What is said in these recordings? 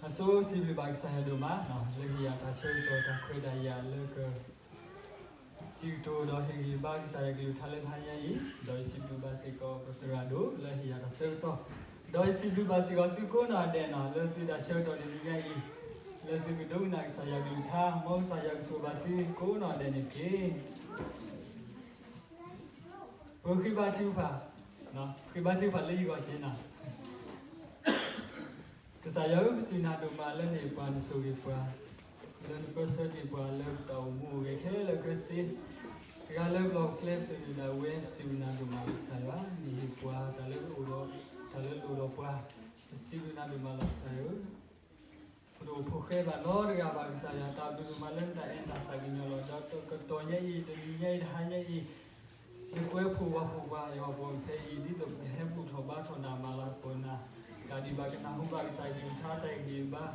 အဆိ စံးဘျုးဘၣ်ကစၢ်ယွၤဒိၣ်မး လၢဟ့ၣ်ယၤတၢ်ဆၢကတီၢ်တၢ်ခွဲးတၢ်ယာ်လၢက စံးကတိၤဒီးဟ့ၣ်ဂံၢ်ဘါကစၢ်ယွၤကလုၢ်ကထါလၢတဟါညါအံၤ, ဒီးယစံးဘျုးဘၣ်စ့ၢ်ကီးပသရၣ်ဒိၣ်လၢဟ့ၣ်ယၤတၢ်ဆၢကတီၢ်, ဒီးယစံးဘျုးဘၣ်စ့ၢ်ကီးသုကိးနီၢ်ဒဲးနီၤ လၢသုတၢ်ဆၢကတီၢ်တနံၤညါအံၤ, လၢသုကဒိကနၣ်ကစၢ်ယွၤကလုၢ်ကထါ, မ်ကစၢ်ယွၤကဆိၣ်ဂ့ၤဘၣ်သုကိးနီၢ်ဒဲးန့ၣ်တက့ၢ်. ပဃ့ဘါထုကဖၣ်, ဃ့ဘါထုကဖၣ်လၢယဂီၢ်က့ၤနီၤ. ကစၢ်ယွၤဧၢ, ပစံးဘျုးနၤဒိၣ်မးလၢနဟ့ၣ်ပှၤနဆိၣ်ဂ့ၤပှၤ, လၢနပၢဆှၢတ့ၢ်ပှၤလၢတၢ်အိၣ်မူအိၣ်ဂဲၤခဲလၢာ်ခဲဆ့, တဂၤလၢပျီၢ်ပကျဲသနၢၣ်ဒၣ်ဝဲ ပစံးဘျုးနၤဒိၣ်မးလီၤကစၢ်ယွၤ, နဟ့ၣ်ပှၤတၢ်လၢအိၣ်ဒီး, တၢ်လၢလိၣ်ဒီးပှၤ, ပစံးဘျုးနၤဒိၣ်မးလီၤကစၢ်ယွၤဧၢ. ပတအိၣ်ဖိဃဲဘၣ်နီတဂၤဘၣ်ကစၢ်ယွၤ, တၢ်ဘျုးဒိၣ်မးလၢနတၢ်အဲၣ်တၢ်သးကညီၤလီၤ, ဒီးကတီၢ်ညါအံၤ တနံၤညါအံၤ တဟါညါအံၤ, နကွဲဖှိၣ်ဝးဖှိၣ်ပှၤယွၤပှၤဖဲအံၤ ဒ်သိးပကဟဲဘူၣ်ထီၣ်ဘါထီၣ်နၤ မၤလၤကပီၤနၤ, ကးဒံးဘၣ်ကနၢ်ဟူဘၣ်ကစၢ်ယွၤကလုၢ်ကထါတၢ်ဟ့ၣ်ဂံၢ်ဘါ, က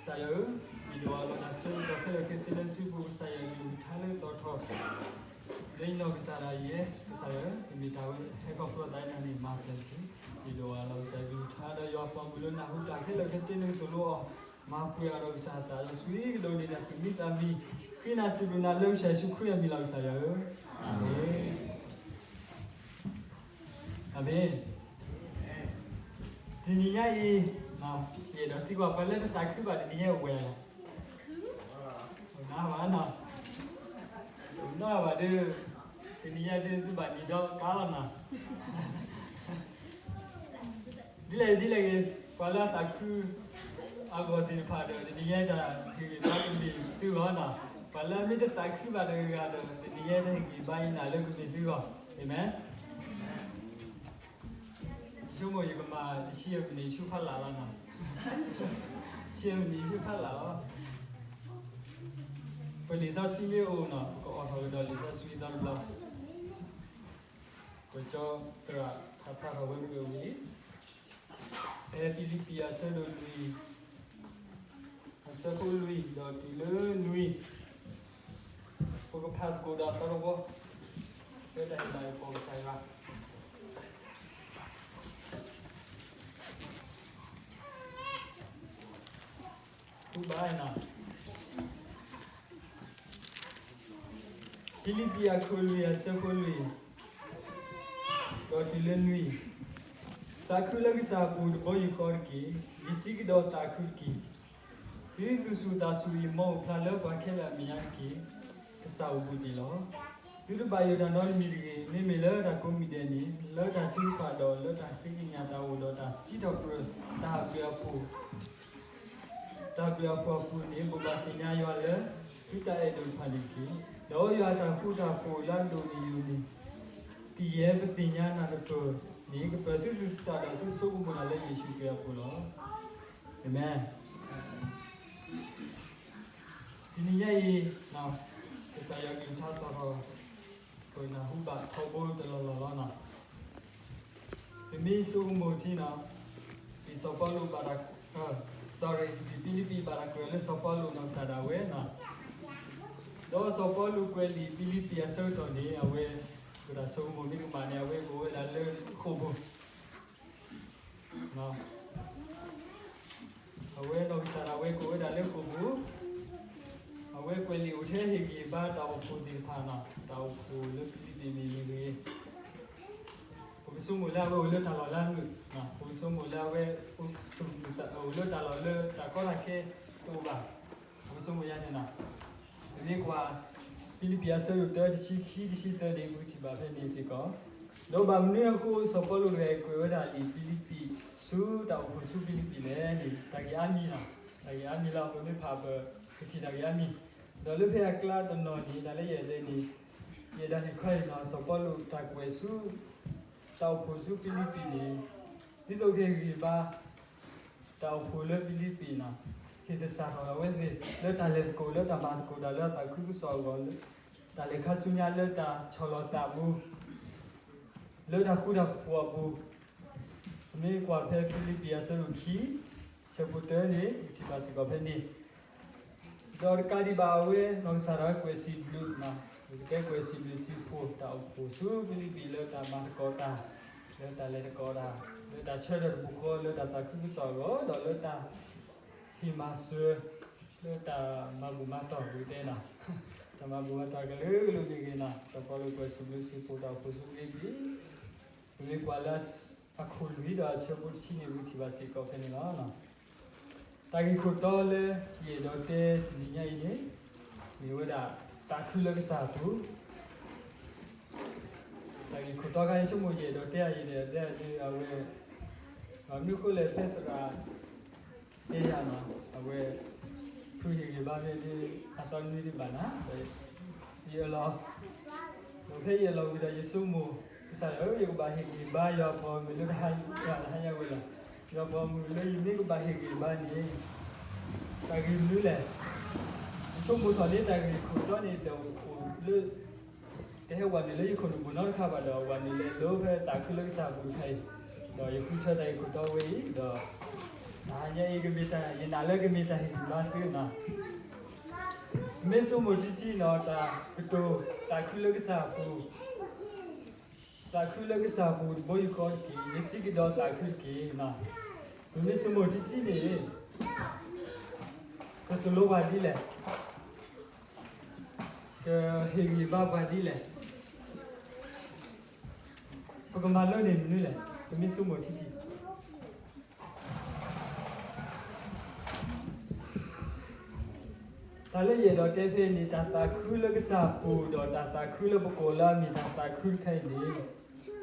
စၢ်ယွၤဧၢ, ယဒိးအလီၢ်တၢ်ဆၢကတီၢ်ခဲလၢာ်ခဲဆ့လၢစုပူၤ, ကစၢ်ယွၤကလုၢ်ကထါလၢသီၣ်ထီၣ် လၢယနီၢ်ကစၢ်ဒၣ်ယဲ, ကစၢ်ယွၤဧၢ, ပမ့ၢ်တၢ်ဝဲဟဲခီဖျိသးနၤန့ၣ် မၤစၢၤတက့ၢ်. ယဒိးအလီၢ်ကစၢ်ယွၤကလုၢ်ကထါ ဒီးယွၤပှၤမုၣ်လၢနၢ်ဟူတၢ်ခဲလၢာ်ခဲဆ့လၢကသိၣ်လိအီၤ, မၤပှဲၤအီၤဒီးကစၢ်သးဒီး စူၤကဒိးန့ၢ်နသူၣ်မံသးမံ, ဃ့နၤစံးဘျုးနၤလၢကစၢ်ယ့ၣ်ၡူးခရံာ်အမံၤလီၤကစၢ်ယွၤဧၢ, အၤမ့ၣ်. အၤမ့ၣ်. တနံၤညါအံၤ, ယအဲၣ်ဒိးသံကွၢ်ပှၤလၢတသးခုဘၣ်တနံၤညါဝဲ, နၢ်ဘၣ်နီၤ, နၢ်ဘၣ်ဒီး, တနံၤညါဒုးသုဘၣ်နံၤဒီးကါလီၤနီၤ. ဒ်လဲၣ်ဒ်လဲၣ်ဂ့ၤ, ပှၤလၢအသးခုအဂီၢ်သ့ၣ်တဖၣ်ဒီး တနံၤညါတၢ်ဟ့ၣ်ဂံၢ်ဘါကမ့ၢ်သုဂီၢ်နီၤ, ပှၤလၢအမ့ၢ်တသးခုဘၣ်တဂၤဂၤဒီး တနံၤညါတၢ်ဟ့ၣ်ဂံၢ်ဘါအံၤနၤလၢကမ့ၢ်သုဂီၢ်, အၤမ့ၣ်. ယဆိကမိၣ်ယကမၤတဆံယဲၢ်မံးနံးဆူဖးလၢ်လီၤနီၤ, တဆံယဲၢ်မံးနံးဆူဖးလၢ်လီၤ. ပလံာ်စီဆှံမ့ၢ်အိၣ်နီၤ ပကအိးထီၣ်ကဒီးလံာ်စီဆှံသီတဘျီ, ပကၠီသရၣ်ဖးဖျါထီၣ်ဝဲပကဝံၤ, ဖဲဖံလံးပံးအဆၢဒိၣ်လွံၢ်, အဆၢဖိလွံၢ်ဒီးတုၤလၢနွံ, ပကဖးသကိးဒီးသီတဝီ, လၢတၢ်ဟ့ၣ်လၤကပီၤကစၢ်ယွၤ ဖံလံးပံးအခိၣ်လွံၢ်အဆၢဖိလွံၢ်, ဒီးတုၤလၢနွံ, သးခုလၢကစၢ်အပူၤတဘီယူၢ်ဃီတက့ၢ်. ယစံးကဒီးသးခုတက့ၢ်. သုသူၣ်စူၤသးစူၤအံၤ မ်အအိၣ်ဖျါလၢပှၤခဲလၢာ်အမဲာ်ညါတက့ၢ်. ကစၢ်အိၣ်ဘူးဒံးလီၤ. သုတဘၣ်ယိၣ်တၢ်နီတမံၤတဂ့ၤ. မ့မ့ၢ်လၢတၢ်ကိးမံၤဒဲးန့ၣ် လၢတၢ်ထုကဖၣ်ဒီးလၢတၢ်ဃ့ကညးတၢ်အိၣ်ဒီးတၢ်စံးထီၣ်ပတြၢၤတၢ်အဘျုးအဖှိၣ် တၢ်ဘျုးအဖှိၣ်အပူၤန့ၣ် ဘိးဘၣ်သ့ၣ်ညါယွၤလၢ သုတၢ်အဲၣ်ဒိးတဖၣ်န့ၣ်တက့ၢ်. ဒီးယွၤအတၢ်ဃူတၢ်ဖိးလၢအဒိၣ်န့ၢ်ယိာ်န့ၣ် ကယဲၢ်ပသ့ၣ်ညါနၢ်တပၢၢ်န့ၣ် ကပၢၤသုသူၣ်သုသးဒီးသုဆိကမိၣ်တၢ်လၢယ့ၣ်ၡူးခရံာ်အပူၤလီၤ. အၤမ့ၣ်. တနံၤညါအံၤ ကစၢ်ယွၤကလုၢ်ကထါသီၣ်ထီၣ် ပနၢ်ဟူဘၣ်ထီဘိတလီၢ်လီၢ်လီၤနီၤ. ပမ့ၢ်ဆိကမိၣ်ထံနီၤ, လံာ်စီၤပီလူးဘၣ်တၢ်, sorry, လံာ်ဖံလံးပံးဘၣ်တၢ်ကွဲးလၢစီၤပီလူးနီၢ်ကစၢ်ဒၣ်ဝဲနီၤ. ဒီးစီၤပီလူးကွဲးလံာ်ဖံလံးပံးအဆၢကတီၢ်န့ၣ် အဝဲ, ပတၢ်ဆိကမိၣ်မ့ၢ်ကမၣ်န့ၣ် အဝဲကအိၣ်ဝဲဒၣ်လၢဃိာ်ပူၤ အဝဲနီၢ်ကစၢ်ဒၣ်ဝဲကအိၣ်ဝဲဒၣ်လၢဃိာ်ပူၤ, အဝဲကွဲးလံာ်အိၣ်ထဲဟ့ၣ်ဂံၢ်ဘါတၢ်အိၣ်ဖှိၣ်သ့ၣ်တဖၣ်နီၤ, တၢ်အိၣ်ဖှိၣ်လၢဖံလံးပံးမ့ၢ်ဂ့ၤ, ပကဆိကမိၣ်လၢအဝဲအိၣ်လၢတၢ်လီၢ်လၢအမုာ်, ပကဆိကမိၣ်လၢအဝဲ, အိၣ်လၢတၢ်လီၢ်လၢတၢ်ကီတၢ်ခဲတအိၣ်ဘၣ်, ပကဆိကမိၣ်ယါန့ၣ်နီၤ. ပမ့ၢ်ကွၢ် ဖံလံးပံးအဆၢဒိၣ်တၢ တဆံခံ တဆံသၢန့ၣ် ပကထံၣ်ဘၣ်ဖဲန့ၣ်စ့ၢ်ကီး, ဒီးဘၣ်မနုၤအဃိ စီၤပီလူးတဂၤအံၤကွဲးဝဲဒၣ်လံာ်ဖံလံးပံးဆူတၢ်အိၣ်ဖှိၣ်ဆူဖံလံးပံးလဲၣ်န့ၣ် တၢ်ဂ့ၢ်အါမံၤလီၤ. တၢ်ဂ့ၢ်အါမံၤလီၤ. ပမ့ၢ်ဖးပကထံၣ်တၢ်ဂ့ၢ်အါမံၤ, ဒီးလၢဖဲအကျါတနီၤန့ၣ် တၢ်လၢယအဲၣ်ဒိးန့ၣ်, ယအဲၣ်ဒိးဟ့ၣ်ခီအံၤနီၤ စီၤပီလူးတၢ်ကွဲးဆူ တၢ်အိၣ်ဖှိၣ်ဆူဖံလံးပံးန့ၣ်, ဒ်သိးကဟ့ၣ်ဂံၢ်ဘါ တၢ်အိၣ်ဖှိၣ်လၢဖံလံးပံးနီၤ, ဟ့ၣ်သဆၣ်ထီၣ်အဝဲသ့ၣ် လၢတၢ်လဲၤသကိး လၢတၢ်မၤသကိးတၢ်လၢအသးခုကစီၣ်အဂီၢ်, တၢ်လဲၤခါဆူညါလၢတၢ်ဆီၣ်လီၤသးပူၤ, လၢတၢ်ဃူတၢ်ဖိးအပူၤ, ပမ့ၢ်ကွၢ်ဖဲဖံလံးပံးအဆၢဒိၣ်ခံ ဆၢဖိတၢန့ၣ် ပကထံၣ်ဘၣ်စ့ၢ်ကီးဖဲန့ၣ် ဒီးတကးဒံးဘၣ်အဝဲ နီၢ်ကစၢ်ဒၣ်ဝဲကွဲးစံးဘျုး, ပကတဲကွဲးစံးဘျုးစံးဖှိၣ်တၢ်အိၣ်ဖှိၣ်ဆူဖံလံးပံးလၢတၢ်မၤသကိးတၢ်, လၢတၢ်လဲၤသကိးတၢ်, လၢတၢ်ဆၢထၢၣ်တပူၤဃီ လၢတၢ်သးခုကစီၣ်အဂီၢ်, ဒီးလၢတၢ် ဟ့ၣ်မၤစၢၤ လၢတၢ်မၤဘူၣ်မၤတီၢ်ဝဲတဲနီၤ, တၢ်မၤဘူၣ်မၤတီၢ်ကလုာ်ကလုာ်မ့ၢ်ဂ့ၤနီၤ, စီၤပီလူးကွဲးစံးဘျုးစံးဖှိၣ်တၢ်အိၣ်ဖှိၣ်ဆူကလ့ပံၤ, ပမ့ၢ်ကွၢ်လၢအခိၣ်လွံၢ်ဒီးအဆၢဖိတဆံန့ၣ် ပကထံၣ်ဘၣ်စ့ၢ်ကီးဖဲန့ၣ်လီၤ. တၢ်ဂ့ၢ်ခိၣ်တီလၢယအဲၣ်ဒိးတဲတနံၤညါအံၤန့ၣ် မ့ၢ်ဝဲဒၣ် သးခုလၢကစၢ်အပူၤ တၢ်ဂ့ၢ်ခိၣ်တီခါအံၤ ဆိကမိၣ်ယအဲၣ်ဒိးတဲအံၤဒီး တဲဒ်အဝဲ မနုၤအဃိလဲၣ် ဖဲသရၣ် တဲယၤနီၤ အဝဲ ဖုဟ့ၣ်ဂံၢ်ဘါမ့ၢ်ဒ် အသီနွံဒံးဘၣ်နၤ ယအၢၣ်လီၤ ဒီးဖဲယအၢၣ်လီၤဝံၤဒီး ယဆိကမိၣ် ကစၢ်ယွၤဧၢ ယကဘၣ်ဟ့ၣ်ဂံၢ်ဘါယွၤပိာ်မုၣ်လၢတဟါညါဝဲလီၤ. ယွၤပိာ်မုၣ်လၢယမ့ၢ်ကဘၣ်ဟ့ၣ်ဂံၢ်ဘါန့ၣ် တၢ်ဂ့ၢ်မနုၤလဲၣ်. ယဆိကမိၣ်ထီၣ်န့ၢ်တၢ်ဂ့ၢ်ခိၣ်တီန့ၣ် တအိၣ်လၢ တဟဲဝဲနုာ်လၢယခိၣ်နူာ်ပူၤနီတခါဘၣ်ဒီး ဝဲနုာ်လဲၤလၢဖဲသးခုလၢကစၢ်အပူၤတခါအံၤ, ဒီးယဃုထၢတၢ်ဂ့ၢ်ခိၣ်တီဝဲအံၤ ဒီး တဟါညါအံၤကမ့ၢ်တၢ် ယနာ်လၢကမ့ၢ်တၢ်ဟ့ၣ်ဂံၢ်ဘါသုနီၤ. ပမ့ၢ်ဆိကမိၣ်ထံထံနီၤ တၢ်ကတိၤ သးခုလၢကစၢ်အပူၤ သးခုလၢကစၢ်အပူၤတဘိယူၢ်ဃီတက့ၢ်, ယစံးကဒီးသးခုတက့ၢ်. ပမ့ၢ်ဆိကမိၣ်ထံထံန့ၣ် ကသိၣ်လိပှၤဒ်လဲၣ်, ကဟ့ၣ်ဂံၢ်ဘါပှၤဒ်လဲၣ်, ပကမၤလိန့ၢ်မနုၤလဲၣ်, ပမ့ၢ်ဆိကမိၣ်ထံထံ တၢ်လၢယအဲၣ်ဒိးတဲဖဲအံၤန့ၣ် တၢ်သးခုလၢကစၢ်အပူၤ ဒီးတၢ်သးခုလၢပကိးလၢအမ့ၢ်တၢ်သးခုတခါအံၤန့ၣ်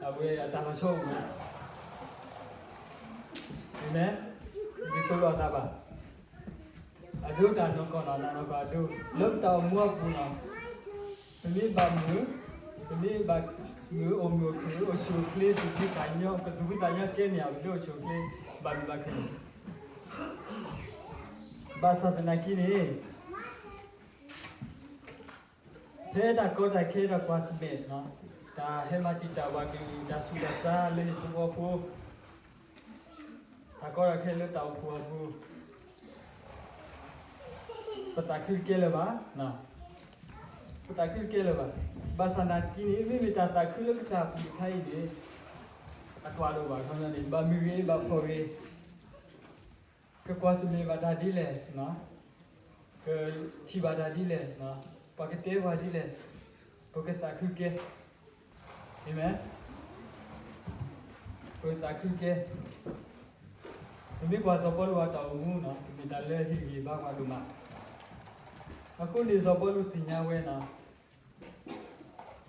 အဝဲအတၢ်လီၤဆီအိၣ်ဝဲ အၤမ့ၣ်, ယတသိၣ်လိအသးဘၣ်. အဒိတၢ်နီၢ်ကီၢ်နီၢ်နီၢ်ကီၢ်အဒိ လၢပတၢ်အိၣ်မူအပူၤနီၢ် ပမ့ၢ်ဘၣ်မုာ်, ပမ့ၢ်ဘၣ်မုာ်အိၣ်မုာ်အိၣ်ခုၣ် အိၣ်ဆူၣ်အိၣ်ချ့ သူၣ်ဖှံသးညီ ပသူၣ်ဖှံသးညီကဲန့ၣ် ပမ့ၢ်အိၣ်ဆူၣ်အိၣ်ချ့ ဘၣ်မုာ်ဘၣ်ခုၣ် ဘၣ်ဆၣ်သနာ်က့န့ၣ် ဖဲတၢ်ကီတၢ်ခဲတၢ်ကွၢ်ဆၢၣ်မဲာ်, တၢ်ဟဲမၤတံာ်တာ်ပှၤကလုာ် တၢ်ဆူးတၢ်ဆါလၢဟံၣ်ဖိဃီဖိ, တၢ်ကီတၢ်ခဲလၢတၢ်အိၣ်ဖှိၣ်အပူၤ, ပသးခုတကဲလၢၤဘၣ်, ပသးခုတကဲလၢၤဘၣ်. ဘၣ်ဆၣ်သနာ်က့န့ၣ် မ့မ့ၢ်တၢ်သးခုလၢကစၢ်အပူၤတခါအံၤန့ၣ် အကွၢ်ဒိၣ်ဘၣ်ခီန့ၣ် ဘၣ်မုာ်ဂ့ၤ ဘၣ်ဖှီၣ်ဂ့ၤ ကကွၢ်ဆၢၣ်မဲာ်ဘၣ်တၢ်ဒ်လဲၣ်, ကထံၣ်ဘၣ်တၢ်ဒ်လဲၣ်, ပှၤကတဲပှၤဒ်လဲၣ်, ပကသးခုကဲ, အၤမ့ၣ်, ပကသးခုကဲ. ပမ့ၢ်ကွၢ်စီၤပီလူးအတၢ်အိၣ်မူနီၢ် တမ့ၢ်တၢ်လၢဟ့ၣ်ဂံၢ်ဘါပှၤဒိၣ်မး. အဃိန့ၣ် စီၤပီလူးသ့ၣ်ညါဝဲနီၢ်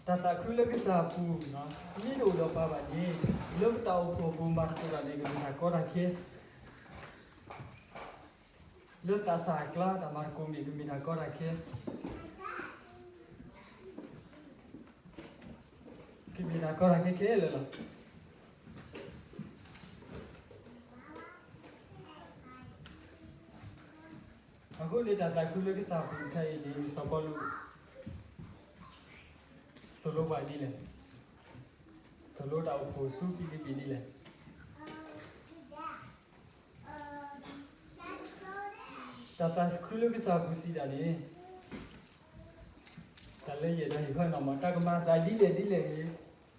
တၢ်သးခုလၢကစၢ်အပူၤ မ့ၢ်တအိၣ်ဒီးပှၤဘၣ်န့ၣ် လၢပတၢ်အိၣ်ဖှိၣ်အပူၤမၤသကိးတၢ်န့ၣ် ကမ့ၢ်တၢ်ကီတၢ်ခဲ, လၢသးစၢ်အကျါ တၢ်မၤသကိးန့ၣ် ကမ့ၢ်တၢ်ကီတၢ်ခဲ, ကမ့ၢ်တၢ်ကီတၢ်ခဲခဲလၢာ်လီၤ. အဃိန့ၣ် တၢ်သးခုလၢကစၢ်အပူၤတခါအံၤန့ၣ် စီၤပီလူး သိၣ်လိပှၤဒ်လဲၣ်, သိၣ်လိတၢ်အိၣ်ဖှိၣ်ဆူဖံလံးပံးဒ်လဲၣ်. တၢ်သးခုလၢကစၢ်အပူၤစံးဒၣ်န့ၣ် တၢ်လၢယအဲၣ်ဒိးဟ့ၣ်ခီနီၢ်မး တၢ်ကမၤသးဒ်လဲၣ်ဒ်လဲၣ်ဂ့ၤ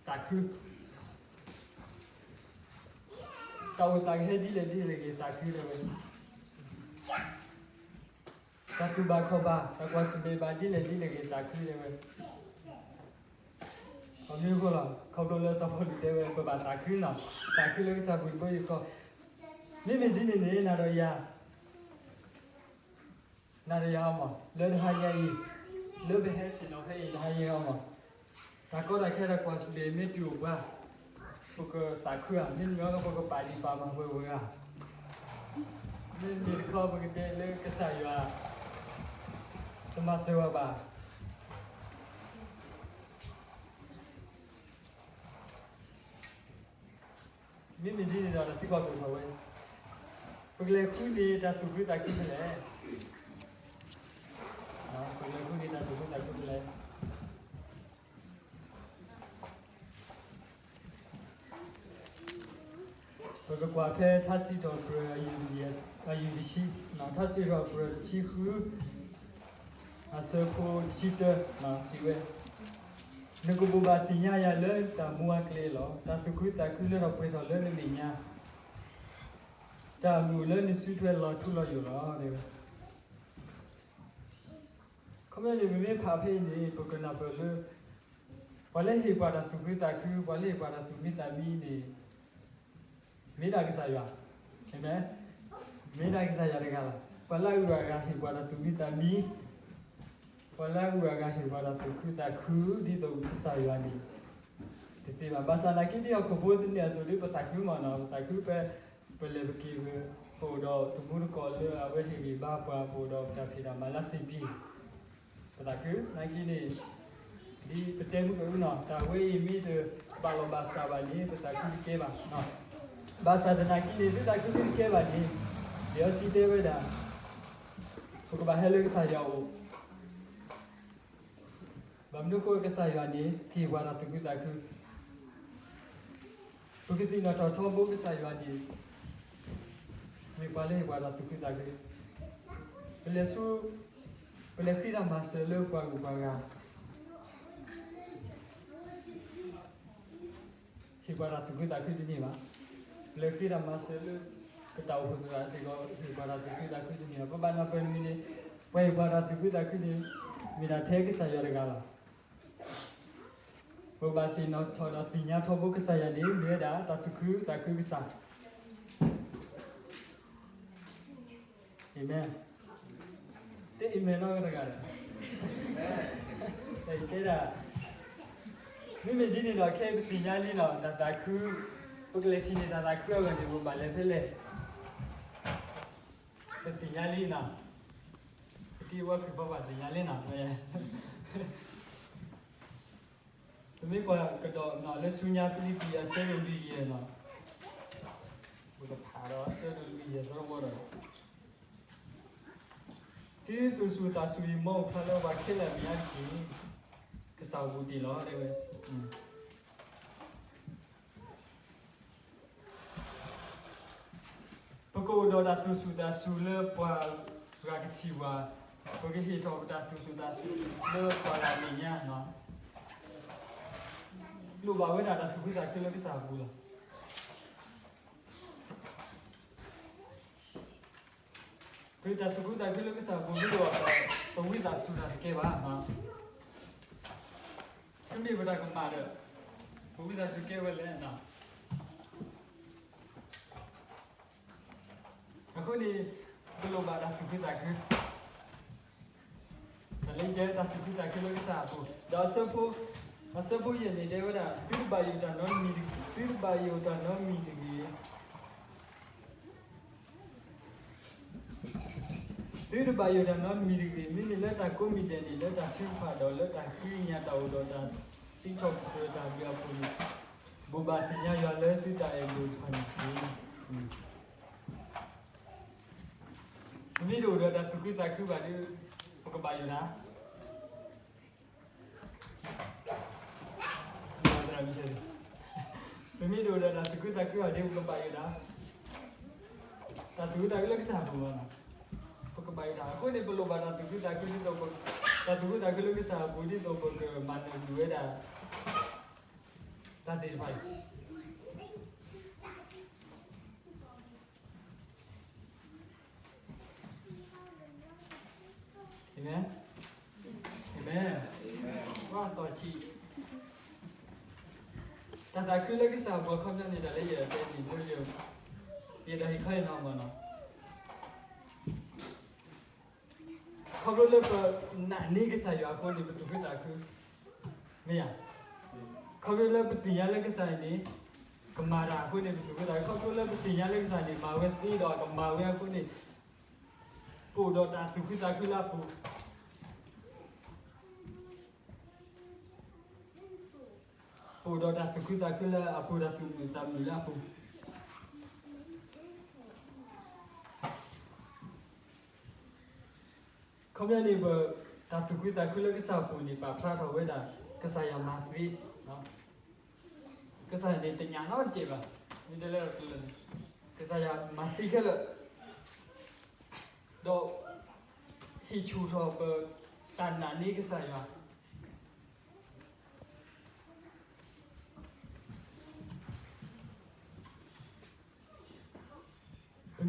သးခု, တၢ်အိၣ်သးကဟဲဒ်လဲၣ်ဒ်လဲၣ်ဂ့ၤ သးခုတဲဝဲ, တၢ်တူၢ်ဘၣ်ခီၣ်ဘၣ် တၢ်ကွၢ်ဆၢၣ်မဲာ်ဘၣ်ဒ်လဲၣ်ဒ်လဲၣ်ဂ့ၤ သးခုတဲဝဲ. အမ့ၢ်အဃိလီၤ ခီဖျိလၢစီၤပီလူးတဲဝဲ ပဘၣ်သးခုနီၢ်, သးခုလၢကစၢ်အပူၤတဘိယူၢ်ဃီ. မ့မ့ၢ်ဒ်န့ၣ်န့ၣ် နၤဒီးယၤ နၤဒီးယၤအီၤမး လၢတဟါညါအံၤ လၢပဟဲဆ့ၣ်နီၤဖဲအံၤ တဟါညါအံၤအီၤမး တၢ်ကီတၢ်ခဲတၢ်ကွၢ်ဆၢၣ်မဲာ်မ့ၢ်တုၤအိၣ်ပှၤ ပကသးခုဧါ, မ့တမ့ၢ်ဘၣ် ပကပာ်ဒံးပာ်မၤဝဲဝဲဧါ. မ့မ့ၢ်တခီ ပကတဲလၢကစၢ်ယွၤ တမၤစၢၤဝဲဘၣ်. မ့မ့ၢ်ဒ်န့ၣ်ဒီး တၢ်သံကွၢ်ကအိၣ်ထီၣ်ဝဲ, ပကလဲၤဃုန့ၢ်တၢ်သူၣ်ခုသးခုဖဲလဲၣ်. ပကလဲၤဃုန့ၢ်တၢ်သူၣ်ခုသးခုဖဲလဲၣ်. ပကကွၢ်ဖဲထါစံးထီၣ်ပတြၢၤ အယုၢ်တဆံ, ထါစံးထီၣ်ပတြၢၤတဆံဃု အဆၢဖိတဆံတၢ စံးဝဲ, နကဘိးဘၣ်သ့ၣ်ညါယၤလၢတၢ်မူအကျဲလီၤ. တၢ်သူၣ်ခုသးခုလၢထီၣ်ပှဲၤထီၣ်လၢနမဲာ်ညါ တၢ်မုာ်လၢနစုထွဲလီၤထူလီၤယိာ်လီၤ. ခီဖျိလၢပမ့ၢ်ဖးဖဲအံၤန့ၣ် ပကနၢ်ပၢၢ်လၢ ပှၤလၢဟ့ၣ်ပှၤတၢ်သူၣ်ခုသးခု ပှၤလၢဟ့ၣ်ပှၤတၢ်သူၣ်မံသးမံန့ၣ် မ့ၢ်ဒၣ်ကစၢ်ယွၤ, အၤမ့ၣ်, မ့ၢ်ဒၣ်ကစၢ်ယွၤတဂၤလီၤ. ပှၤလၢအဂုၤအဂၤဟ့ၣ်ပှၤတၢ်သူၣ်မံသးမံ, ပှၤလၢအဂုၤအဂၤဟ့ၣ်ပှၤတၢ်သူၣ်ခုသးခု ဒ်သိးကစၢ်ယွၤန့ၣ် တသ့ဘၣ်. ဘၣ်ဆၣ်သနာ်က့ ဒ်ဟီၣ်ခိၣ်ဖိသန့ၤအသိးဒီး ပသးခုမးနီၤ, ပသးခုဖဲ ပလဲၤပက့ၤဝဲ ပအိၣ်ဒီးသမူသကိးလၢအဝဲဟ့ၣ်ဂံၢ်ဘါပှၤ ပအိၣ်ဒီးပတၢ်ဖံးတၢ်မၤလၢအဆင်ပြေ ပသးခုနာ်က့န့ၣ် ဒ်ပတဲမုၢ်ကအိနီၤ, တၢ်ဝဲအံၤမ့ၢ်တဘၣ်လီၢ်ဘၣ်စးဘၣ်န့ၣ် ပသးခုတကဲဘၣ်. ဘၣ်ဆၣ်သနာ်က့န့ၣ် သုသးခုတကဲဘၣ်န့ၣ် လံာ်စီဆှံတဲဝဲဒၣ် ပကဘၣ်ဟဲလၢကစၢ်ယွၤအအိၣ် ဘၣ်မနုၤအဃိ ကစၢ်ယွၤန့ၣ် ဟ့ၣ်ပှၤတၢ်သူၣ်ခုသးခု, ပကသ့ၣ်နီၣ်ထီၣ်ထီဘိကစၢ်ယွၤန့ၣ် မ့ၢ်ပှၤလၢဟ့ၣ်ပှၤတၢ်သူၣ်ခုသးခု, ပလဲၤဆူ, ပလဲၤဃ့တၢ်မၤစၢၤလၢပှၤဂုၤပှၤဂၤ ဟ့ၣ်ပှၤတၢ်သူၣ်ခုသးခုတန့ၢ်ဘၣ်. ပလဲၤဃ့တၢ်မၤစၢၤလၢ ပတၢ်အိၣ်ဖှိၣ်သရၣ်စ့ၢ်ကီး ဟ့ၣ်ပှၤတၢ်သူၣ်ခုသးခုတန့ၢ်ဘၣ်. ပဘၣ်နၢ်ပၢၢ်တမံၤန့ၣ် ပှၤဟ့ၣ်ပှၤတၢ်သူၣ်ခုသးခုန့ၣ် မ့ၢ်ဒၣ်ထဲကစၢ်ယွၤတဂၤလီၤ. ပဘၣ်သ့ၣ်နီၣ်ထီၣ်ဒီးသ့ၣ်ညါထီဘိကစၢ်ယွၤန့ၣ် မ့ၢ်ဝဲဒၣ်တၢ်သူၣ်ခုသးခုကစၢ်. အၤမ့ၣ်, တအၤမ့ၣ်နီတဂၤဒီး တဲဒၣ်, မ့မ့ၢ်ဒ်န့ၣ်ဒီး ခဲအံၤပသ့ၣ်ညါလံနီၤ, တၢ်သးခု, ပကလဲၤထံၣ်န့ၢ်တၢ်သးခုအဂီၢ်န့ၣ် ပဘၣ်လဲၤဖဲလဲၣ်, ပသ့ၣ်ညါလံနီၤ, ပတံၤဝဲခုၣ်ဖီဘၣ်သ့ၣ်ညါလံနီၤ. ပမ့ၢ်ကွၢ်ကဒီးနီၤ လၢဆူညါဖံလံးပံၤအဆၢဒိၣ်လွံၢ်ယဲၢ်နီၤ, ပကဖးဒီးအဆၢဒိၣ်လွံၢ်ယဲၢ်သီတဝီဒီး, သုသူၣ်စူၤသးစူၤအံၤ မ်အအိၣ်ဖျါလၢပှၤခဲလၢာ်အမဲာ်ညါတက့ၢ်. ကစၢ်အိၣ်ဘူးတ့ၢ်လီၤ တဲဝဲ. ပကအိၣ်ဒီးတၢ်သူၣ်စူၤသးစူၤလၢပှၤဂၤကထံၣ်ပှၤ, ပကဟ့ၣ်ထီၣ်ပတၢ်သူၣ်စူၤသးစူၤလၢပှၤဂၤအမဲာ်ညါနီၤ, လိၣ်ဘၣ်ဝဲဒၣ်တၢ်သူၣ်ခုသးခုလၢကစၢ်အပူၤလီၤ. ပတၢ်သူၣ်ခုသးခုလၢကစၢ်အပူၤ ဒ်သိးပဝံသးစူၤတၢ်တကဲဘၣ်, တမ့ၢ်ပတၢ်ကမၣ်ဒီး ပဝံသးစူၤကဲဝဲလဲၣ်. အဃိန့ၣ် ပလိၣ်ဘၣ်တၢ်သူၣ်ခုသးခု, တၢ်လၢယတဲတၢ်သူၣ်ခုသးခုလၢကစၢ်အပူၤ, ဒီးအဆၢဖိ, အဆၢဖိယဲၢ်န့ၣ် တဲဝဲဒၣ် သုတဘၣ်ယိၣ်တၢ်နီတမံၤတဂ့ၤ, သုတဘၣ်ယိၣ်တၢ်နီတမံၤတဂ့ၤ သုတဘၣ်ယိၣ်တၢ်နီတမံၤတဂ့ၤ, မ့မ့ၢ်လၢတၢ်ကိးမံၤဒဲးန့ၣ် လၢတၢ်ထုကဖၣ်ဒီးလၢတၢ်ဃ့ကညး တၢ်အိၣ်ဒီးတၢ်စံးထီၣ်ပတြၢၤတၢ်ဘျုးအပူၤန့ၣ် ဘိးဘၣ်သ့ၣ်ညါယွၤလၢသုတၢ်အဲၣ်ဒိၣ်တဖၣ်န့ၣ်တက့ၢ်. ပမ့ၢ်တအိၣ်ဒီးတၢ်သူၣ်ခုသးခုဘၣ်ဒီး ပကဘၣ်ယိၣ်တၢ် ပမ့ၢ်တအိၣ်ဒီးတၢ်သူၣ်ခုသးခုဘၣ်ဒီး ပကဘၣ်ယိၣ်တၢ်, တၢ်သူၣ်ခုသးခုလၢကစၢ်အပူၤလီၤ. ပကဘၣ်ယိၣ်တၢ် အဃိန့ၣ် ပလိၣ်ဘၣ်တၢ်သူၣ်ခုသးခုဒ်သိး, တၢ်သူၣ်ခုသးခုလၢကစၢ်အပူၤ ဒ်သိးပကမၤနၢၤကွံာ်ဝဲဒၣ် တၢ်သ့ၣ်တဖၣ်အံၤ အၤမ့ၣ်, အၤမ့ၣ်, ပှၤတီၢ်ဆံး, တၢ်သးခုလၢကစၢ်အပူၤအခီပညီန့ၣ် တၢ်လၢယတဲန့ၣ် ယအဲၣ်ဒိးဟ့ၣ်ခီဟ့ၣ်နီၤမးနီၤ ခီဖျိလၢပနာ်န့ၢ်ကစၢ်ယွၤအဃိန့ၣ် ပသူၣ်ခုသးခု, မ့ၢ်ဧါ. ခီဖျိလၢပသ့ၣ်ညါလၢကစၢ်အံၤန့ၣ် ကမၤတၢ်အဃိန့ၣ် ပသူၣ်ခုသးခု, ခီဖျိလၢပသ့ၣ်ညါလၢကစၢ်န့ၣ် မၤဝဲသ့ဒီးကမၤဝဲအဃိန့ၣ် ပအိၣ်ဒီးတၢ်သူၣ်ခုသးခုလၢအပူၤ ပအိၣ်ဒီးတၢ်သူၣ်ခုသးခုလၢအပူၤ, တၢ်သူၣ်မုာ်သးမုာ်လၢအပူၤ. ခီပညီန့ၣ် ပတၢ်သူၣ်ခုသးခုလၢကစၢ်အပူၤန့ၣ် ပာ်ဖျါထီၣ်ဝဲဒၣ် ကစၢ်ယွၤမၤသ့, ကစၢ်ယွၤန့ၣ်တညၣ်နီတစဲးဘၣ်, မ့ၢ်တဲလၢတလၢာ်န့ၣ် ကစၢ်ယွၤမၤသ့ခဲလၢာ်, ဒီးဟ့ၣ်ဆူၣ်ထီၣ်ပတၢ်နာ်န့ၢ်ကစၢ်ယွၤ.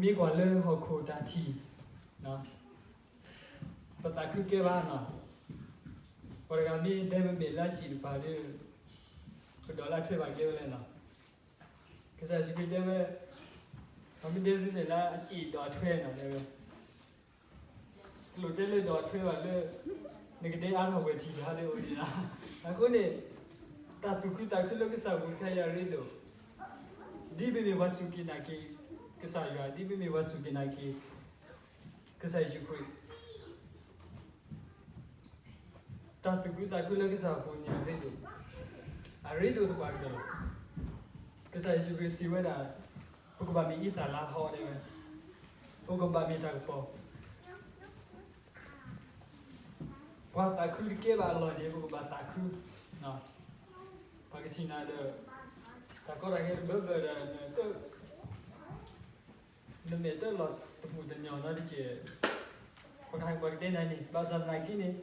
ပ မ့ၢ်ကွၢ်လၢဟီၣ်ခိၣ်တၢ်ထံၣ်, ပသးခုကဲဘၣ်နီၤ, ပှၤတဂၤမ့ၢ်ဒဲမ့ၢ်ဘ့ၣ်လၢအစံၣ်တပၤဒီး ပဒိးလၢအထွဲဘၣ်ကဲဝဲလဲၣ်နီၤ. ကစၢ်ယ့ၣ်ၡူးခရံာ်တဲဝဲ, ပှၤမ့ၢ်ဒဲမ့ၢ်ဘ့ၣ်လၢအစံၣ်ဒီးအထွဲနီၤ တဲဝဲ တလိၣ်တဲလၢဒိးထွဲဘၣ်လၢ နကဒဲအါထီၣ်ဝဲထံၣ်တၢ်ဒ်အိၣ်ဒံးလီၤ. အဃိန့ၣ် တၢ်သူၣ်ခုသးခုလၢကစၢ်ပူၤတခါအံၤအရ့ဒိၣ်, ဒ်ပမ့ၢ်ပှၤစူၢ်က့ၤနာ်က့ၤကစၢ်ယွၤ, ဒ်ပမ့ၢ်ပှၤစူၢ်က့ၤနာ်က့ၤ ကစၢ်ယ့ၣ်ၡူးခရံာ် တၢ်သူၣ်ခုသးခုလၢကစၢ်ပူၤန့ၣ်အရ့ဒိၣ်, အရ့ဒိၣ်သပှၢ်ကတၢၢ်လီၤ. ကစၢ်ယ့ၣ်ၡူးခရံာ်စံးဝဲဒၣ်, ပကဘၣ်မ့ၢ်အံသၣ်လါဟီတဲဝဲ, ပကဘၣ်မ့ၢ်တၢ်ကပီၤ, ပှၤသးခုတကဲဘၣ်အလီၢ်န့ၣ် ပကဘၣ်သးခု, ပှၤကထံၣ်နၤဒီး တၢ်ကီတၢ်ခဲတဘၢဘၢဒီး နမဲာ်တလီၤသပူၤသညီၣ်နီတကဲၢ်, ပှၤကတဲနၤန့ၣ် ဘၣ်ဆၣ်သနာ်က့န့ၣ်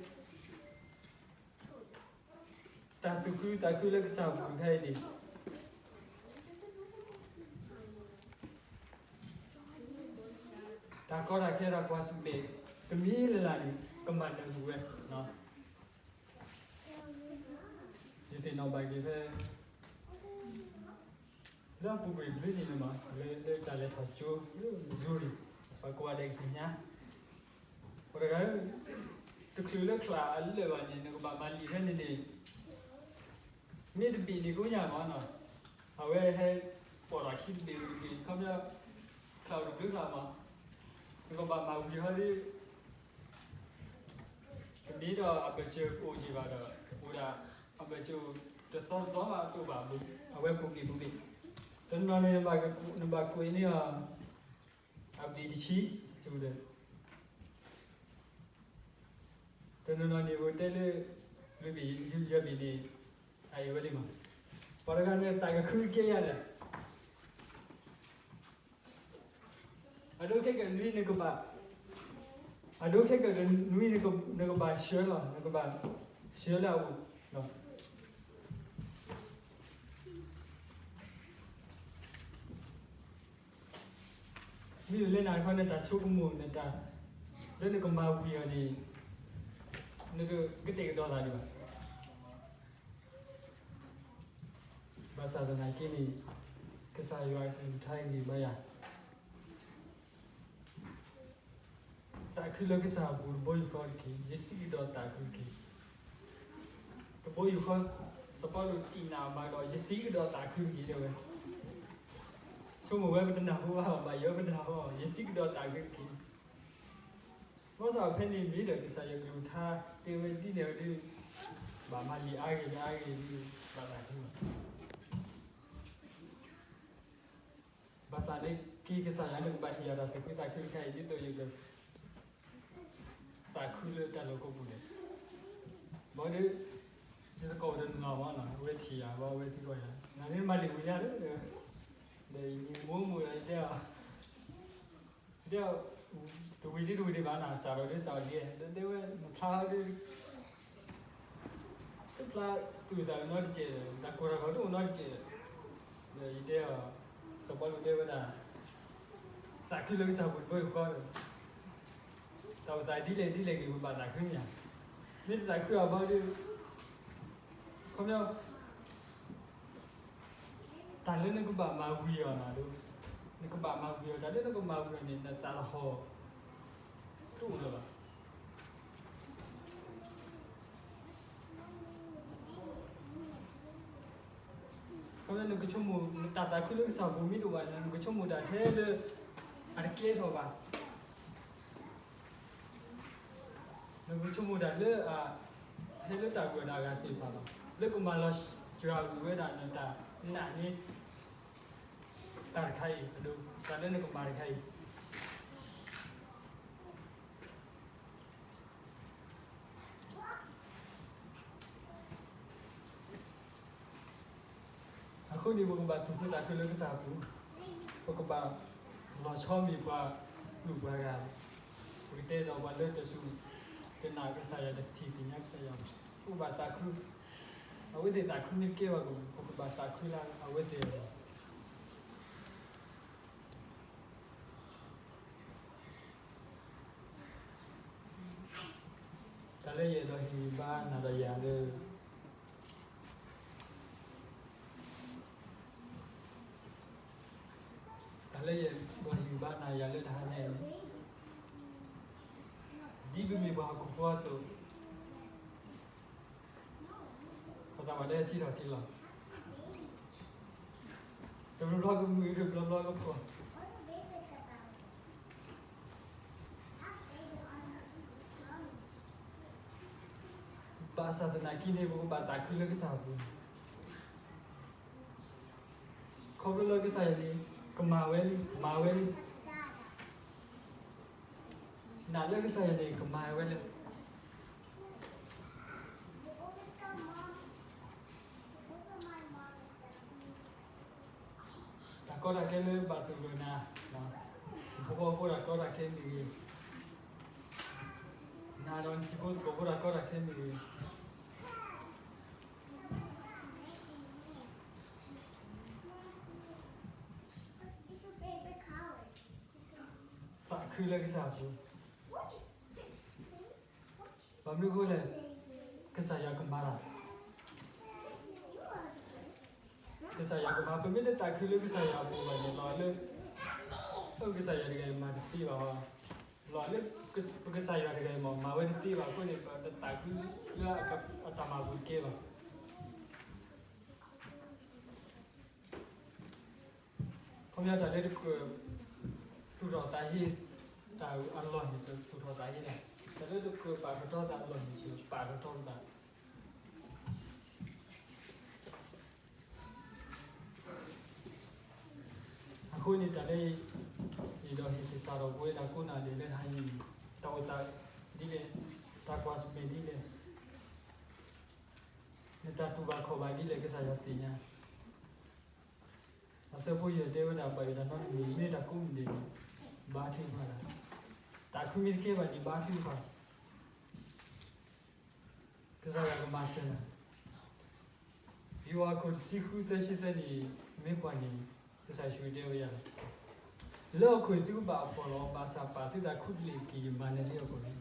တၢ်သူၣ်ခုသးခုလၢကစၢ်ပူၤတခါအံၤန့ၣ် တၢ်ကီတၢ်ခဲတၢ်ကွၢ်ဆၢၣ်မဲာ် တမံၤလၢ်လၢ်န့ၣ် ကမၤနၢၤဝဲ, ယသ့ၣ်နီၣ်ဘၣ်က့ၤဖဲ လၢအပူၤကွံာ်တဘျုးနံၣ်န့ၣ်မး လၢ လၢတၢ်လဲၤထီၣ်ကၠိ လၢ Missouri ပှၤကိးဂၤဒဲးကသ့ၣ်ညါ, ပှၤတဂၤဧၢ, တချုးလၢချါအလၢာ်ဘၣ်န့ၣ် နကဘၣ်မၤလံာ်ဖဲန့ၣ်န့ၣ် မ့ၢ်တဘ့ၣ်န့ၣ်ကိညါမးနီၤ, အဝဲဟဲပိာ်ထီၣ်ခံတဘ့ၣ်တဘ့ၣ် ခီပညီ ချါအိၣ်တဘျုးချါမး, နကဘၣ်မၤဝံၤဟီဒီး တမ့ၢ်ဒီးအဘၢၣ်စၢၤကအိၣ်က့ၤဘၣ်ဒီး အိၣ်ဒၣ် အဘၢၣ်စၢၤတသီတသီဘၣ်တအိၣ်ဘၣ်, အဝဲပူၤကွံာ်ပူၤကွံာ်, တနီၤန့ၣ် နဘၣ်ကွဲးန့ၢ်အီၤ အဘ့ၣ်တဆံ, ဒီး တနီၤနီၤန့ၣ် ပတဲလၢ လွံၢ်ဘ့ၣ်ယဲၢ်ဘ့ၣ်န့ၣ် အအဲၣ်ဝဲလံမး, ပှၤတဂၤန့ၣ်သးကခုကဲယၤဒီး အဒိခဲကနွံနကဘၣ်, အဒိခဲကနွံ နကဘၣ်ဆှၢလီၤ, နကဘၣ်ဆှၢလၢအအိၣ်, မ့ၢ်လၢနၤတခီ နတၢ်ဆိကမိၣ် နတၢ်လၢနကမၤဝံၤအီၤန့ၣ် နတကတဲာ်ကတီၤသးဒံးဘၣ်. ဘၣ်ဆၣ်သနာ်က့န့ၣ် ကစၢ်ယွၤအကလုၢ်ကထါအံၤန့ၣ် ဘၣ်ယၤ သးခုလၢကစၢ်အပူၤတဘိယူၢ်ဃီတက့ၢ်. ယစံးကဒီးသးခုတက့ၢ်. တဘိယူၢ်ဃီ, စီၤပီလူးစံးနၤမးဒီး ယစံးကဒီးသးခုတက့ၢ် တဲဝဲ. ဆိကမိၣ်ဝဲပတနၢ်ဟူဘၣ်, ဘၣ်ယိၣ်ပတနၢ်ဟူ, ယစံးကဒီးသးခုတက့ၢ်. ဘၣ်ဆၣ်ဖဲန့ၣ်မ့ၢ်ဒီး ကစၢ်ယွၤကလုၢ်ကထါတဲဝဲဒ်န့ၣ်ဒုး ဘၣ်မၤလံာ်အါဂ့ၤအါဂ့ၤဒုး ဘၣ်သးခုလီၤ. ဘၣ်ဆၣ်န့ၣ်က့ ကစၢ်ယွၤန့ၣ်ကဘၣ်ဟ့ၣ်ယၤတၢ်သူၣ်ခုသးခုတခါအံၤ ဒ်သိးယက သးခုလၢတၢ်လီၢ်ကိးပူၤန့ၣ်, ဘၣ်ဒီး ယသကိးတနီၤဘၣ်နီၤ အဝဲထံၣ်ယၤဘၣ် အဝဲသံကွၢ်ယၤ နၤန့ၣ်မၤလံာ်ဝံၤညါဒီး ဒီးယမံၤမိၢ်မိၢ်ဒီးယတဲအီၤ, ယတဲအီၤ, တဝံၤဒ်တဝံၤဒံးဘၣ်နီၤ စးထီၣ်ဒ်စးထီၣ်ဒ် ဒီးတဲဝဲ နဖျါဒ် တဖျါသူၣ်သးနီတစဲးဒီး တၢ်ကိၢ်တၢ်ဂီၤတအိၣ်နီတစဲးဒီး ဒီးယတဲအီၤ, စီၤပီလူးတဲဝဲဒၣ် သးခုလၢကစၢ်ပူၤတဘိယူၢ်ဃီဒီး တၢ်အိၣ်သးဒ်လဲၣ်ဒ်လဲၣ်ဂ့ၤ ပဘၣ်သးခုမ့ၢ်ဧါ. မ့ၢ်တသးခုအီၤဘၣ်ဒီး ခီပညီ တၢ်လၢနကဘၣ်မၤဝံၤအီၤနီၤဒုး, နကဘၣ်မၤဝံၤအီၤ တၢ်လၢနကမၤဝံၤအီၤန့ၣ် နသးလီၤဟီၣ် တအိၣ်လၢၤဘၣ်. ခီပညီနကဆိကမိၣ် နတၢ်သးခုလၢကစၢ်ပူၤမ့ၢ်တအိၣ်ဘၣ်န့ၣ် နကဆိကမိၣ်တၢ်ထဲလၢ အတကဲထီၣ်ဘၣ်. နကဆိကမိၣ်တၢ်လၢ ထဲလၢတၢ်ဂီၤတၢ်ဂၤသ့ၣ်တဖၣ်လီၤ. လၢကမၤလီၤစှၤကွံာ်ဝဲဒၣ်နတၢ်နာ်န့ၣ် တၢ်တခါအံၤ အဒိ တၢ်လၢနကမၤတခါအံၤ အဃိန့ၣ် ပကဘၣ်သူၣ်ခုသးခုလၢကစၢ်အပူၤ, ပကဘၣ်လီၤဆီမ့ၢ်ပှၤဒူၣ်ပှၤဂၤ, ပကတဲဒီးပှၤလၢတစူၢ်တနာ်ကစၢ်ယွၤတထံၣ်သ့ၣ်ညါကစၢ်ယွၤ, ပကဘၣ်သးခု, အဝဲသ့ၣ်သးခုမ့ၢ်တကဲဘၣ်ကီး ပကဘၣ်သးခုလၢအဝဲသ့ၣ်အဂီၢ်. လၢယအဲၣ်ဒိးဟ့ၣ်ဂံၢ်ဘါနၤဒီးယၤလၢ တၢ်လၢယအဲၣ်ဒိး ဟ့ၣ်ဂံၢ်ဘါနၤယၤလၢတဟါညါအံၤန့ၣ်, ဒ်ပမ့ၢ်ပှၤဟီၣ်ခိၣ်ဖိအသိး, ပသးပှၢ်တဲထံထီၣ်ထံလီၤ, တဘျီဘျီကမုာ် တဘျီဘျီကဖှီၣ်. ဘၣ်ဆၣ်သနာ်က့န့ၣ် ပကဘၣ်သးခုလၢကစၢ်အပူၤ, ခီဖျိလၢကစၢ်ယွၤန့ၣ် ကမၤဝဲလံ, မၤဝဲလံ. နာ်လၢကစၢ်ယွၤန့ၣ် ကမၤဝဲလံ. တၢ်ကီတၢ်ခဲလၢဘၣ်သဂၢၢ်နၤ, နဖိဃီဖိတၢ်ကီတၢ်ခဲမ့ၢ်ဂ့ၤ, နၤဒီးနထံဖိကီၢ်ဖိတၢ်ကီတၢ်ခဲမ့ၢ်ဂ့ၤ, သးခုလၢကစၢ်အပူၤ. ဘၣ်မနုၤအဃိလဲၣ်, ကစၢ်ယွၤကမၤတၢ်, ကစၢ်ယွၤကမၤ. ပမ့ၢ်တသးခုလၢကစၢ်ယွၤအပူၤဘၣ်န့ၣ် လီၤလၢ ကစၢ်ယွၤတဂၤအံၤမၤတသ့ဘၣ်, လီၤလၢပကစၢ်ယွၤတဂၤအံၤမ့ၢ် မၤဝဲတသ့ဘၣ် အဃိန့ၣ် ပတသးခုလၢအတၢ်မၤပူၤတကဲဘၣ်. ခီပညီတၢ်လၢတကြၢး သူၣ်ထီၣ်သးဟ့ တၢ်အလီၢ်န့ၣ် သူၣ်ထီၣ်သးဟ့ဒၣ်, တၢ်လၢတကြၢးပာ်ထီၣ်ထီသးအလီၢ်န့ၣ် ပာ်ထီၣ်ထီသး. အဃိန့ၣ် တၢ်လၢ ယအဲၣ်ဒိးဟ့ၣ်သဆၣ်ထီၣ်ပဝဲဒၣ်ကိးဂၤဒဲးလၢတဟါညါအံၤန့ၣ် တၢ်အိၣ်သးဒ်လဲၣ်, တၢ်ကွၢ်ဆၢၣ်မဲာ်ဒ်လဲၣ်, နတၢ်တူၢ်ဘၣ်ခီၣ်ဘၣ်ဒ်လဲၣ် ကစၢ်ယွၤသ့ၣ်ညါ. အဆၢဖိယဲၢ်တဲဝဲဒၣ် ဘၣ်ယိၣ်တၢ်နီတမံၤ မ့ၢ်တၢ်ကိးမုၢ်ဒဲးန့ၣ် ဘါထုကဖၣ်, သးခုမ့ၢ်တကဲဘၣ်န့ၣ် ဘါထုကဖၣ်, ကစၢ်ယွၤကမၤစၢၤနၤ. ယိၤဟၣ်အခိၣ်တဆံဃုသၢဆံသၢန့ၣ် မ့ၢ်ကွၢ်န့ၣ် ကစၢ်ယ့ၣ်ၡူးတဲဝဲဒၣ်လီၤ, လၢဟီၣ်ခိၣ်သုကဘၣ်အဖှီၣ်လီၤ, ဘၣ်ဆၣ်ပာ်သုသးခူတလ့ၢ်တက့ၢ်, ယမၤနၢၤလံဟီၣ်ခိၣ်န့ၣ်.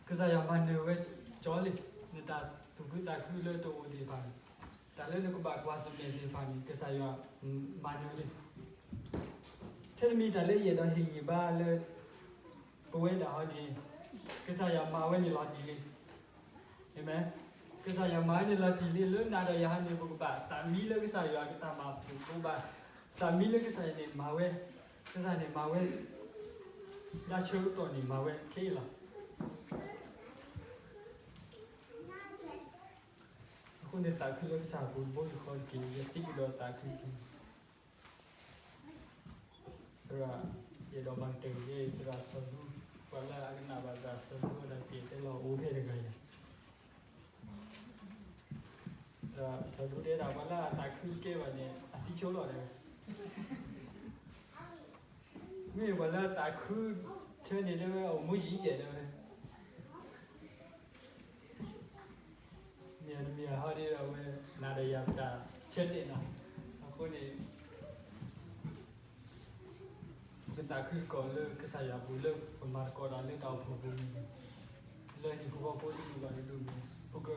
ကစၢ်ယွၤမၤနၢၤဝဲကၠီလံ, နတၢ်သူၣ်ခုသးခုလၢတအိၣ်သ့ၣ်တဖၣ်န့ၣ်, တၢ်လၢနကဘၣ်ကွၢ်ဆၢၣ်မဲာ်သ့ၣ်တဖၣ်န့ၣ် ကစၢ်ယွၤမၤနၢၤလံ. ထဲတမံၤတၢ်လၢယအဲၣ်ဒိးဟ့ၣ်ဂံၢ်ဘါလၢ ပဝဲဒၣ်ဟီန့ၣ် ကစၢ်ယွၤမၤဝဲန့ၣ်လီၤတံၢ်လံ. အၤမ့ၣ်. ကစၢ်ယွၤမၤဝဲန့ၣ်လီၤတံၢ်လံ, လၢနၤဒီးယၤဟီန့ၣ် ပကဘၣ်သးမံလၢကစၢ်ယွၤအတၢ်မၤပူၤ, ပကဘၣ်သးမံလၢကစၢ်ယွၤန့ၣ်မၤဝဲ, ကစၢ်န့ၣ်မၤဝဲ, လၢဆၢကတီၢ်န့ၣ်မၤဝဲခဲအံၤလီၤ. အဃိန့ၣ်သးခုလၢကစၢ်အပူၤတဘိယူၢ်ဃီတက့ၢ်, ယစံးကဒီးသးခုတက့ၢ်. သရၣ်, ယအဲၣ်ဒိးမၤကတၢၢ်က့ၤ သရၣ်စီၤဒူ, ပှၤလၢအကနၣ်ဘၣ်သရၣ်စီၤဒူအတၢ်စံၣ်တဲၤတဲလီၤအိၣ်ဖဲတဂၤယၤ, သရၣ်စီၤဒူတဲဒၣ် ပှၤလၢအသးခုတကဲဘၣ်န့ၣ် အသံဆိလီၤတဲဝဲ, မ့ၢ်ပှၤလၢအသးခု ထဲန့ၣ်တဲဝဲအိၣ်မူယံၤယဲၢ်တဲဝဲ မ့ၢ်တမ့ၢ်ဟီဒ်အဝဲ နၤဒီးယၤပတၢ်ဆၢတဲာ်နီၤ, အဃိန့ၣ် ပသးခုသကိးလၢကစၢ်ယွၤအပူၤ လၢပမၤသကိးတၢ်လၢတၢ်အိၣ်ဖှိၣ်ပူၤန့ၣ်, လၢဟံၣ်ဖိဃီဖိတဒူၣ်ဘၣ်တဒူၣ်န့ၣ် ပက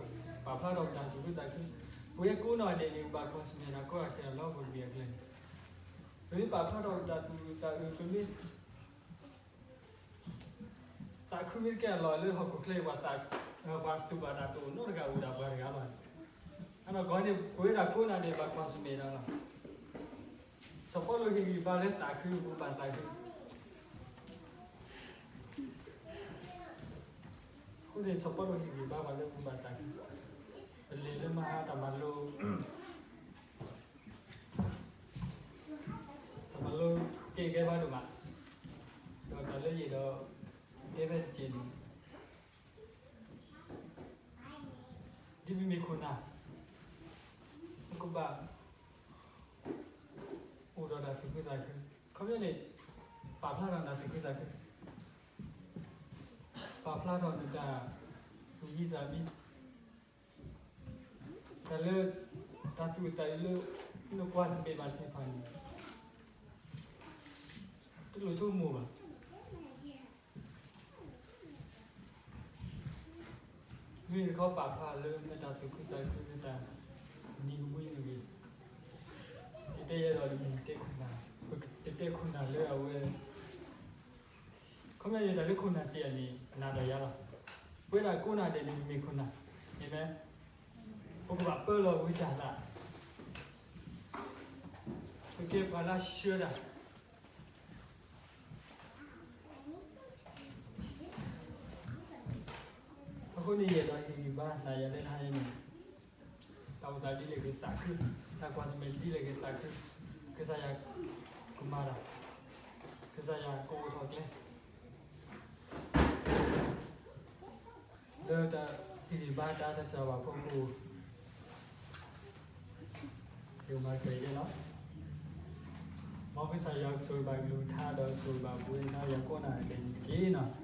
ပာ်ဖျါထီၣ်ပတၢ်သူၣ်ခုသးခု, ပဝဲကိးနီၢ်ဒဲးန့ၣ် ပဘၣ်ကွၢ်ဆၢၣ်မဲာ်တၢ်ကီတၢ်ခဲအလီၢ်ပူၤတဘ့ၣ်အကျဲန့ၣ်, ပမ့ၢ်ပာ်ဖျါထီၣ်ပတၢ်သူၣ်အုးသးအုး ပမ့ၢ် သးခုမ့ၢ်တကဲအလီၢ်လၢဟီၣ်ခိၣ်ချၢအံၤ ပှၤသူၣ်ဘၣ်တၢ်တအိၣ်နီတဂၤအိၣ်ဒၣ်ပှၤတဂၤလီၤ. အနီၢ်ကီၢ်န့ၣ် ပဝဲဒၣ်ကိးဂၤဒဲးဘၣ်ကွၢ်ဆၢၣ်မဲာ်တၢ်လီၤ. စီၤပီလူးဟ့ၣ်ဂံၢ်ဘါလၢသးခု ပဘၣ်သးခု. အဃိန့ၣ် စီၤပီလူးဟ့ၣ်ဂံၢ်ဘါပှၤလၢပဘၣ်သးခု, ပလဲၤလၢမဟါတၢ်မၤလိ တၢ်မၤလိကဲကဲဘၣ်ဒိၣ်မး, ဒီးတၢ်လၢယအဲၣ်ဒိး တဲဖဲတက့ၢ်န့ၣ်, ဒ်ပမ့ၢ်ခိၣ်နၢ် ပကဘၣ် အိၣ်ဒီးတၢ်သူၣ်ခုသးခု, ခီပညီန့ၣ် ပာ်ဖျါထီၣ်နတၢ်သူၣ်ခုသးခု, ပာ်ဖျါထီၣ်နတၢ်သူၣ်မံသးမံ, တၢ်လၢ တၢ်သူၣ်အုးသးအုးလၢ နကွၢ်ဆၢၣ်မဲာ်ဘၣ်သ့ၣ်တဖၣ်န့ၣ် တလိၣ်ဆိကမိၣ်ဘၣ်. မ့ၢ်တခီပာ်ဖျါလၢမ့ၢ်တၢ်သူၣ်ခုသးခု မ့ၢ်တၢ်နံၤကမှံမ့ၢ်ဂ့ၤ, ယတဲယဲဒီးတမ့ၢ်တဲခိၣ်နၢ်, ပတတဲခိၣ်နၢ်လၢအဝဲ, ခီပညီန့ၣ် တၢ်လၢခိၣ်နၢ်စံးယၤန့ၣ် နၤဒီးယၤလီၤ. ပဝဲဒၣ်ကိးဂၤဒဲးန့ၣ် မ့ၢ်ခိၣ်နၢ်, မ့ၢ်မ့ၢ်, ပကဘၣ်ပၢလီၤဝံတၢ်သး, ပကဲပှၤလၢဆှၢတၢ် အဃိန့ၣ် ယအဲၣ်ဒိးဟ့ၣ်ဂံၢ်ဘါနၤယၤလၢနဟါအံၤန့ၣ်, တၢ်အိၣ်သးဒ်လဲၣ်ဂ့ၤသးခု, တၢ်ကွၢ်ဆၢၣ်မဲာ်ဒ်လဲၣ်ဂ့ၤသးခု, ကစၢ်ယွၤကမၤတၢ်, ကစၢ်ယွၤကအိၣ်ထီၣ်ကျဲ လၢတၢ်ဟ့ၣ်ဂံၢ်ဘါတၢ်တၢ်စၢ်ဘၣ်ဖီခိၣ် ယမၤတဖျၢၣ်အံၤန့ၣ်လီၤ. မ်ကစၢ်ယွၤကဆိၣ်ဂ့ၤဘၣ်ကလုၢ်ကထါဒီးဆိၣ်ဂ့ၤဘၣ်ပဝဲဒၣ်ယၤကိးဂၤဒဲးန့ၣ်တက့ၢ်နီၤ.